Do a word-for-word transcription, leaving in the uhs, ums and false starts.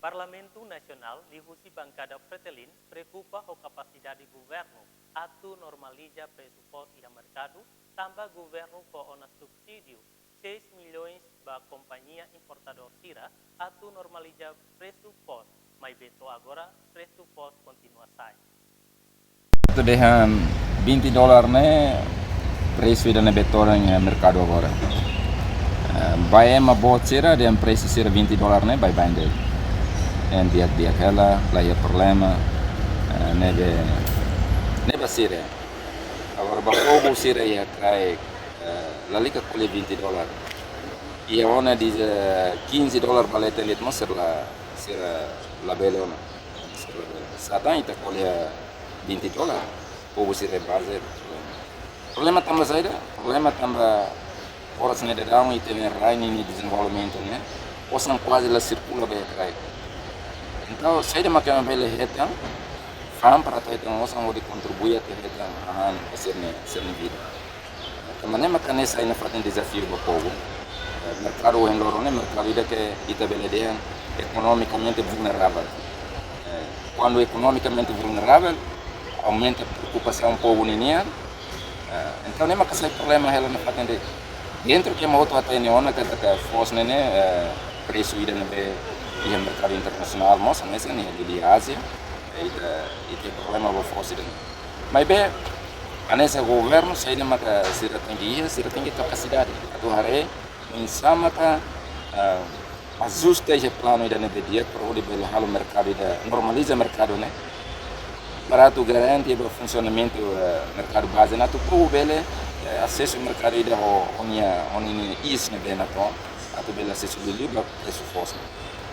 Parlamentu Nasionál liuhusi bankada Fretilin preokupa ho kapasidade governu atu normaliza presu foos iha merkadu, tanba governu fó ona subsídiu seis milhões ba kompañia importadór sira atu normaliza presu foos, maibé to'o agora presu foos kontinua sa'e. Atu dehan vinte dólar ne'e presu ida ne'ebé todan iha merkadu agora. Eh, ba ema boot sira dehan presu sira vinte dólar ne'e baibain de'it. Entaun di'ak-di'ak hela, la iha problema, eh, ne'ebé, ne'e ba sira. Agora ba povu sira iha kraik, eh, lalika ko'alia vinte dólar. Iha ona de'it, eh, quinze dólar ba leten de'it mós sira la, sira labele ona. Sira labele. Sá tan ita ko'alia vinte dólar. Povu sira baze. Problema tanba saida? Problema tanba oras ne'e daudaun ita-nia rai ninia dezenvolvimentu ne'e, osan kuaze la sirkula ba iha kraik. Entaun, saida maka ema bele hetan, fa'an para atu hetan osan hodi kontribui atu hetan hahán ba sira-nia, sira-nia vida. Tanba ne'e maka ne'e sai nafatin dezafiu ba povu. Eh, merkadu ohin loron ne'e merkadu ida ke ita bele dehan ekonomikamente vulneravel. Eh, kuandu ekonomikamente vulneravel, aumenta preokupasaun povu ninian. Eh, entaun ne'e maka sai problema hela nafatin de'it. Dentru ke ema hotu hatene ona katak foos ne'e ne'e, eh, presu ida ne'ebé iha merkadu internasionál mós, hanesan iha Ázia, eh, ita, ita problema ba foos ida ne'e. Maibé, hanesan governu, saida maka sira tenke iha, sira tenke kapasidade atu haree oinsá maka, ah, ajusta iha planu ida ne'ebé di'ak para hodi bele halo merkadu ida, normaliza merkadu ne'e. Para atu garante ba funsionamentu, eh, merkadu baze ne'e atu povu bele, eh, asesu merkadu ida ho, ho nia, ho ninia iis ne'ebé natoon, atu bele asesu liuliu ba presu foos.